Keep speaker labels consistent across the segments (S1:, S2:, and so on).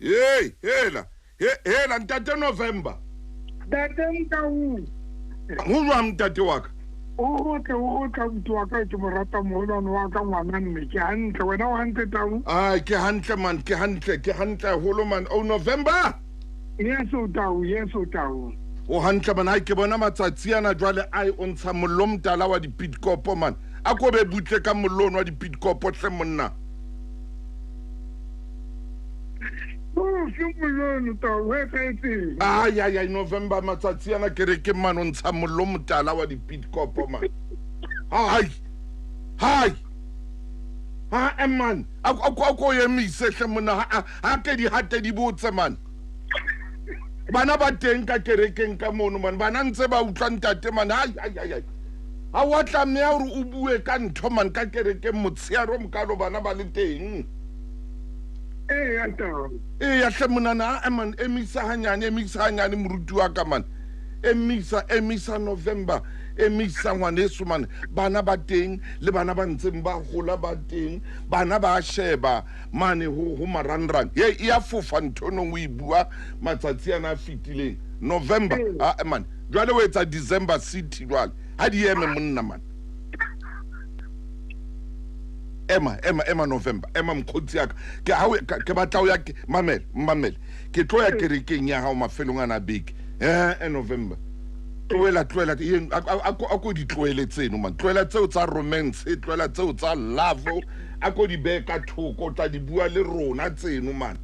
S1: Hey, hela, hela ntate November.
S2: Ntate Mtaung.
S1: Ho jwang ntate wa ka?
S2: O gotle, o gotle abuti wa ka, ke mo rata moholwane wa ka ngwana mme ke hantle. Wena o hantle Tau?
S1: Ai, ke hantle man, ke hantle, ke hantle haholo man. Oh November.
S2: Yes o Tau, yes o Tau.
S1: O hantle man, ai ke bona matsatsi ana jwale ai o ntsha mollo motala wa dipitkopo man. A ko be butle ka mollo ono wa dipitkopo hle monna.
S2: Ofe mollo ono Tau, ho etsahetseng?
S1: Ai ai ai November matsatsi ana kerekeng man o ntsha mollo motala wa dipitkopo man. Ai. Hai. Ha e man, a ko emise hle monna ha ha ke di hate di botse man. Bana ba teng ka kerekeng ka mono man, bana ntse ba utlwa ntate man. Hai hai hai hai. Ha wa tlameha hore o bue ka ntho man ka kerekeng motsheare o mokalo bana ba le teng.
S2: Eya Tau.
S1: Eya hle monana a man, emisa hanyane, emisa hanyane moruti wa ka man. Emisa, emisa November, emisa ngwaneso man. Bana ba teng le bana ba ntseng ba hola ba teng, bana ba sheba mane ho ho marangrang. Ye e ya fofa ntho nong o e bua matsatsi ana a fetileng. November, a man. Jwale o etsa December City jwale. Ha di eme monna man. Ema, ema, ema November, ema mokgotsi ya ka. Ke ha ke batla ho ya mamele, mamele. Ke tlo ya kerekeng ya hao mafelong ana a beke. Eh, November. Tlohela, tlohela, a ko di tlohele tseno man. Tlohela tseo tsa romance, tlohela tseo tsa love. A ko di behe ka thoko, o tla di bua le rona tseno man.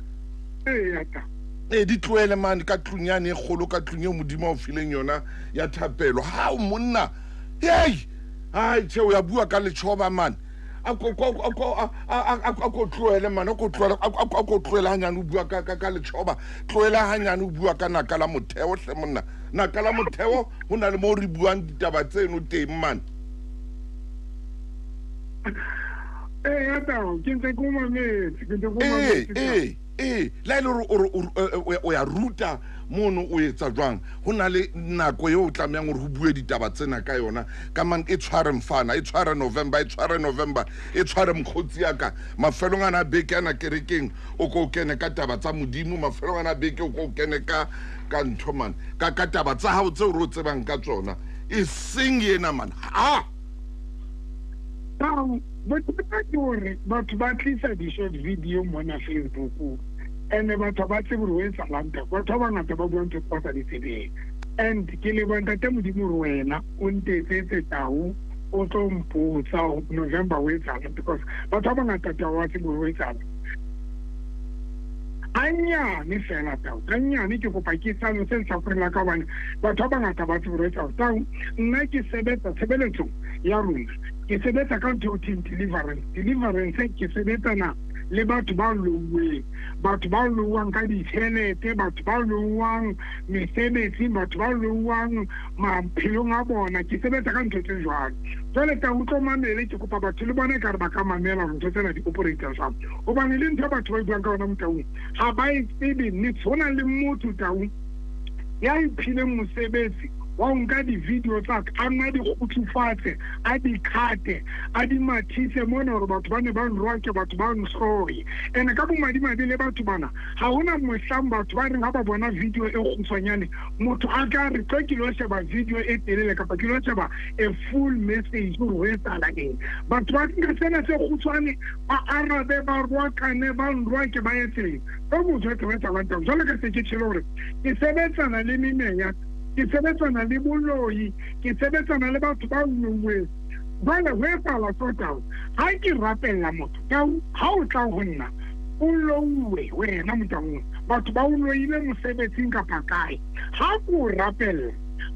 S1: Ee, di tlohele mane ka tlung yane e kgolo, ka tlung eo Modimo a o fileng yona ya thapelo. Hao monna, hei! Ai, tjhe, o ya bua ka letjhoba man. A ko tlohele man, a ko tlohele, a ko tlohele hanyane o bua ka ka letjhoba. Tlohela hanyane o bua ka naka la motheo hle monna. Naka la motheo ho na le moo re buang ditaba tseno teng man.
S2: Ee, Tau, ke ntse ke o mametse, ke ntse ke o mametse.
S1: Ee, ee. Le ha e le hore o ya ruta mono o etsa jwang, ho na le nako eo o tlamehang hore ho bue ditaba tsena ka yona. Ka man e tshware mfana, e tshware November, e tshware November, e tshware mokgotsi ya ka. Mafelong ana a beke ana kerekeng o ko o kene ka taba tsa Modimo, mafelong ana a beke o ko o kene ka ka ntho man, ka ka taba tsa hao tseo re o tsebang ka tsona. E seng ena man. Ha!
S2: Tau, bothata ke hore batho ba tlisa di-short video mona Facebook and batho ha ba tsebe hore ho etsahalang tau. Batho ba bangata ba bua ntho tse ba sa di tsebeng. And ke leboha Ntate Modimo hore wena o ntetsetse tau o tlo mpotsa November ho etsahalang because batho ba bangata tau ha ba tsebe hore ho etsahalang. Hanyane fela tau, hanyane ke kopa ke hlalose lehlakoreng la ka hobane batho ba bangata ba tsebe hore ho etsahalang. Tau, nna ke sebetsa tshebeletsong ya rona, ke sebetsa ka ntho eo thweng deliverance. Deliverance ke sebetsana le batho ba louweng, batho ba louwang ka ditjhelete, batho ba louwang mesebetsing, batho ba louwang maphelong a bona. Ke sebetsa ka ntho tse jwalo. Jwale tau o tlo mamele, ke kopa batho le bona ekare ba ka mamela hore ntho tsena di operate jwang. Hobane le ntho e batho ba e buang ka yona Motaung ha ba e tsebe niks. Ho na le motho Taung ya iphileng mosebetsi wa ho nka di-video tsa ka, a nna di kgutsufatse, a di cut-e, a di mathise mona hore batho ba ne ba nroake, batho ba nhloye. Ene ka bomadimabe le batho bana, ha hona mohlang batho ba reng ha ba bona video e kgutshwanyane, motho a tla re tlo ke lo sheba video e telele kapa ke lo sheba a full message hore ho etsahala eng. Batho ba nka sena se kgutshwane, ba arabe, ba roakane, ba nroake, ba etseng. Ka bojwetse ho etsahalang taba. Jwale ka se ke tjhele hore ke sebetsana le memeya, ke sebetsana le boloi, ke sebetsana le batho ba louweng. Jwale ho etsahala so tau, ha ke rapella motho tau, ha o tla ho nna o louwe wena motaung, batho ba o loile mosebetsing kapa kae, ha ke o rapella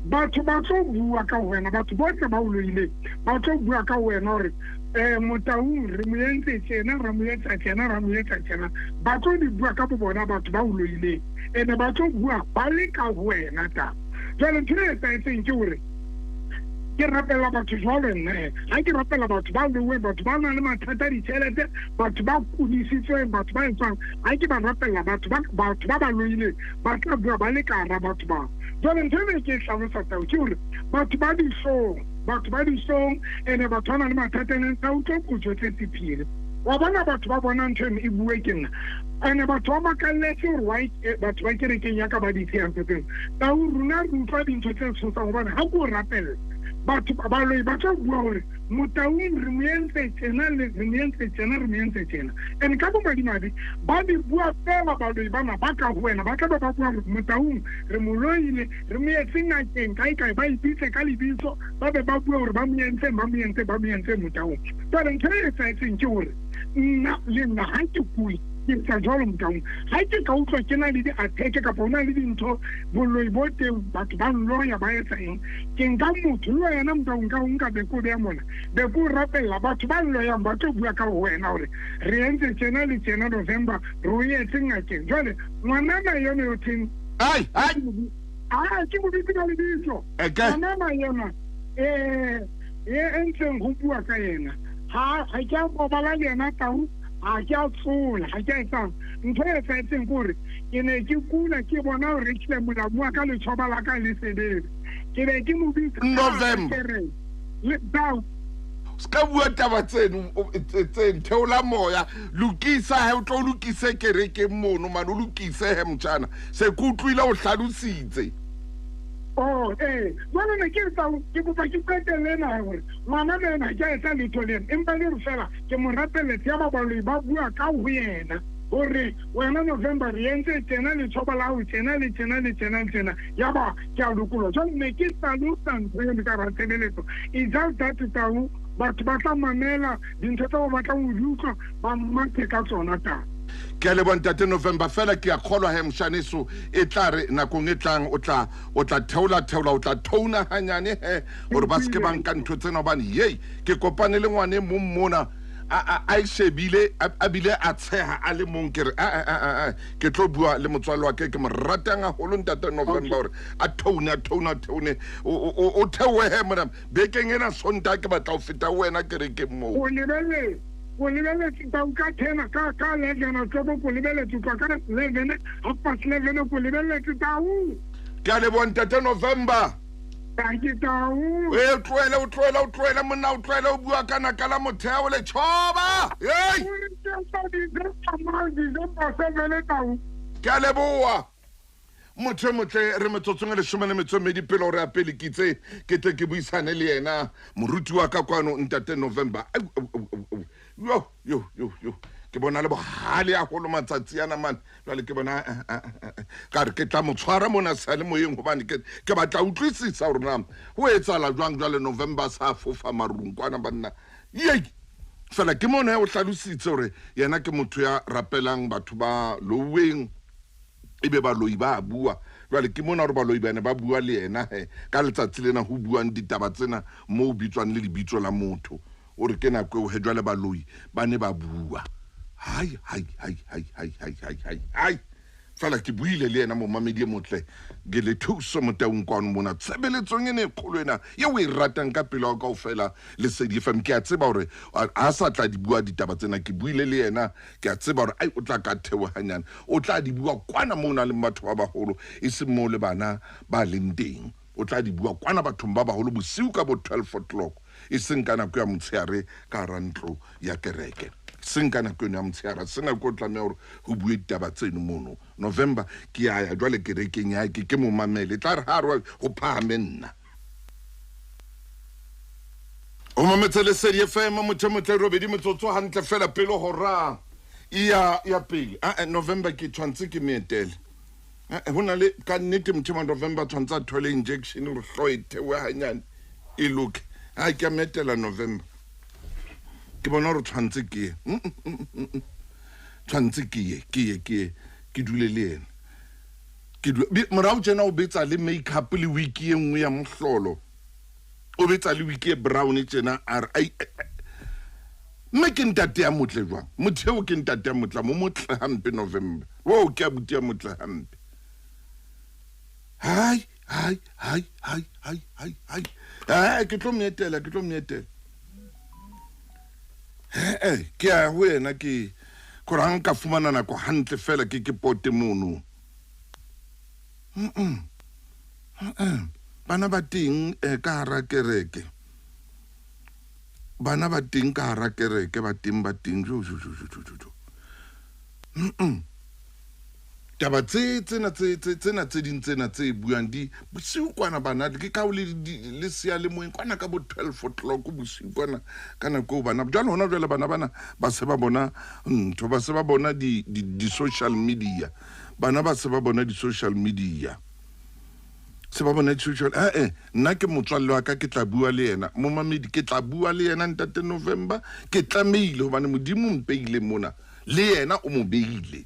S2: batho ba tlo bua ka wena, batho bohle ba o loileng ba tlo bua ka wena hore Motaung re mo entse tjena, ra mo etsa tjena, ra mo etsa tjena. Ba tlo di bua ka bo bona batho ba o loileng, ene ba tlo bua ba le ka ho wena taba. Jwale ntho e etsahetseng ke hore ke rapella batho jwalo nna he. Ha ke rapella batho ba louweng, batho ba nang le mathata a ditjhelete, batho ba kudisitsweng, batho ba etswang, ha ke ba rapella batho ba batho ba ba loileng ba tla bua ba le ka hara batho bao. Jwale ntho e ne ke e hlalosa tao ke hore batho ba dihlong, batho ba dihlong ene batho ba na le mathata ene ka utlwa ko jwetse sephiri. Wa bona batho ba bona ntho eno e bue ke nna. Ene batho ba makalletse hore why batho ba kerekeng ya ka ba di tseyang ntho tseno. Tau rona re utlwa dintho tse tshosang hobane ha ke o rapella batho baloi ba tlo bua hore Motaung re mo entse tjena le re mo entse tjena re mo entse tjena. And ka bomadimabe ba di bua fela baloi bana ba ka ho wena ba tla be ba bua hore Motaung re mo loile re mo etse ngakeng kae kae ba ipitse ka lebitso ba be ba bua hore ba mo entseng ba mo entseng ba mo entseng Motaung. Jwale ntho e etsahetseng ke hore nna le nna ha ke kula ke etsa jwalo Motaung. Ha ke ka utlwa ke na le di-attack kapa ho na le dintho boloi bo teng batho ba nloya ba etsa eng ke nka motho le wena Motaung ka o nka be ko beya mona be ko rapella batho ba nloyang ba tlo bua ka ho wena hore re entse tjena le tjena November re o etse ngakeng. Jwale ngwanana yona yo theng
S1: ai ai
S2: a ke mo bitse ka lebitso ngwanana yona e entseng ho bua ka yena ha ke a robala le yena tau ha ke a tsola ha ke a etsang ntho e etsahetseng ke hore ke ne ke kula ke bona hore ehlile molamu wa ka letjhoba la ka le sebetse ke be ke mo bitsa
S1: November
S2: le tau
S1: se ka bua taba tseno tse theola moya lokisa he o tlo lokise kerekeng mono mane o lokise he motjhana se ke utlwile o hlalositse.
S2: Oh ee jwale ne ke etsa ke kopa ke qetelle ena hore ngwana le ena ke a etsa letho le ena empa le re fela ke mo rapelletse ya ba baloi ba bua ka ho yena hore wena November re entse tjena letjhoba la hao tjena le tjena le tjena le tjena ya ba ke a lokolwa. Jwale ne ke hlalosa ntho eno ka hara tshebeletso. It's just that tau batho ba tla mamela dintho tse ba batlang ho di utlwa ba mathe ka tsona tau.
S1: Ke a leboha ntate November fela ke a kgolwa he moshaneso e tla re nakong e tlang o tla o tla theola theola o tla thouna hanyane he gore ba seke ba nka ntho tsena hobane yei ke kopane le ngwane mong mona a e shebile a bile a tsheha a le mong ke re a ke tlo bua le motswalo wa ke ke mo ratang haholo ntate November gore a thoune a thoune a thoune o theohe he mona bekeng ena Sontaha ke batla ho feta ho wena kerekeng moo.
S2: O lebeletse o lebeletse tau ka 10 ka 11 o'clock ko lebeletse utlwa ka 11 half past 11 ko lebeletse tau.
S1: Ke a leboha ntate November.
S2: Thank you tau.
S1: E tlohele o tlohele o tlohele monna o tlohele o bua ka naka la motheo le tjhoba. Hey! Ke a leboha. Motho e motle re metsotsong e leshome le metso e mmedi pele hore a pele ke itse ke tle ke buisane le yena moruti wa ka kwano ntate November. Yo yo yo yo ke bona le bohale haholo matsatsi ana mane jwale ke bona ka re ke tla mo tshwara mona seyalemoyeng hobane ke batla utlwisisa hore na ho etsahala jwang jwale November sa fofa marung kwana banna. Yei fela ke mona o hlalositse hore yena ke motho ya rapelang batho ba louweng ebe baloi ba bua jwale ke mona hore baloi bane ba bua le yena he ka letsatsi lena ho buang ditaba tsena moo bitswang le lebitso la motho o re ke nako eo he jwale baloi ba ne ba bua. Hai hai hai hai hai hai hai hai hai fela ke buile le yena momamedi e motle ke le thuso Motaung kwano mona tshebeletsong ena e kgolo ena eo o e ratang ka pelo ya kaofela Lesedi FM. Ke a tseba hore ha sa tla di bua ditaba tsena ke buile le yena ke a tseba hore ai o tla ka theoha hanyane o tla di bua kwana moo o nang le batho ba baholo e seng moo le bana ba leng teng o tla di bua kwana bathong ba baholo bosiu ka bo 12 o'clock e seng ka nako ya motshehare ka hara ntlo ya kereke seng ka nako eno ya motshehare se nako o tlameha hore ho bue ditaba tseno mono November ke a ya jwale kerekeng ya ke mo mamele tla re ha re ho phahame nna o mametse Lesedi FM motho motle robedi metsotso hantle fela pele hora ya ya pele a November ke tshwantse ke meetele ho na le ka nnete motho wa November tshwantse a thole injection hore hloho e theohe hanyane e loke ha ke a metela November ke bona hore tshwantse ke ye tshwantse ke ye ke ye ke ye ke dule le yena ke dule morao tjena o betsa le makeup le wig e nngwe ya mohlolo o betsa le wig e brown tjena a re ai mme ke ntate ya motle jwang motho eo ke ntate ya motle mo motle hampe November wo ke abuti ya motle hampe hai hai hai hai hai hai hai hai ke tlo metela ke tlo metela he ke ya ho yena ke kore ha nka fumana nako hantle fela ke ke pote mono bana ba teng ka hara kereke. Bana ba teng ka hara kereke, ba teng, ba teng, jo, jo, jo, jo, jo, jo, jo. Taba tse tsena tse tse tsena tse ding tsena tse buang di bosiu kwana bana ke ka o le le seyalemoyeng kwana ka bo 12 o'clock bosiu kwana ka nako eo bana jwale hona jwale bana bana ba se ba bona ntho, ba se ba bona di di di social media, bana ba se ba bona di social media, se ba bona di social. Eh eh, nna ke motswalle wa ka, ke tla bua le yena momamedi, ke tla bua le yena ntate November, ke tlamehile hobane Modimo o mpeile mona, le yena o mo beile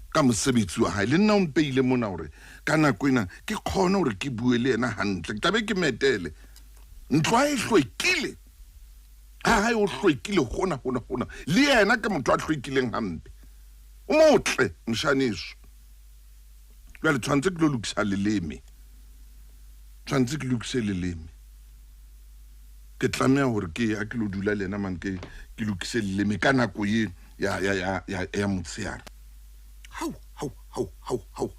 S1: ka mosebetsi wa hae, le nna o mpeile mona hore ka nako ena ke kgone hore ke bue le yena hantle. Ke tlabe ke metele ntlo ha e hlwekile, ha hae o hlwekile hona hona hona, le yena ke motho a hlwekileng hampe, o motle moshaneso. Jwale tshwanetse ke lo lokisa leleme, tshwanetse ke lokise leleme, ke tlameha hore ke ya ke lo dula le yena man, ke ke lokise leleme ka nako ye ya ya ya ya ya motshehare. Hau hau hau hau hau.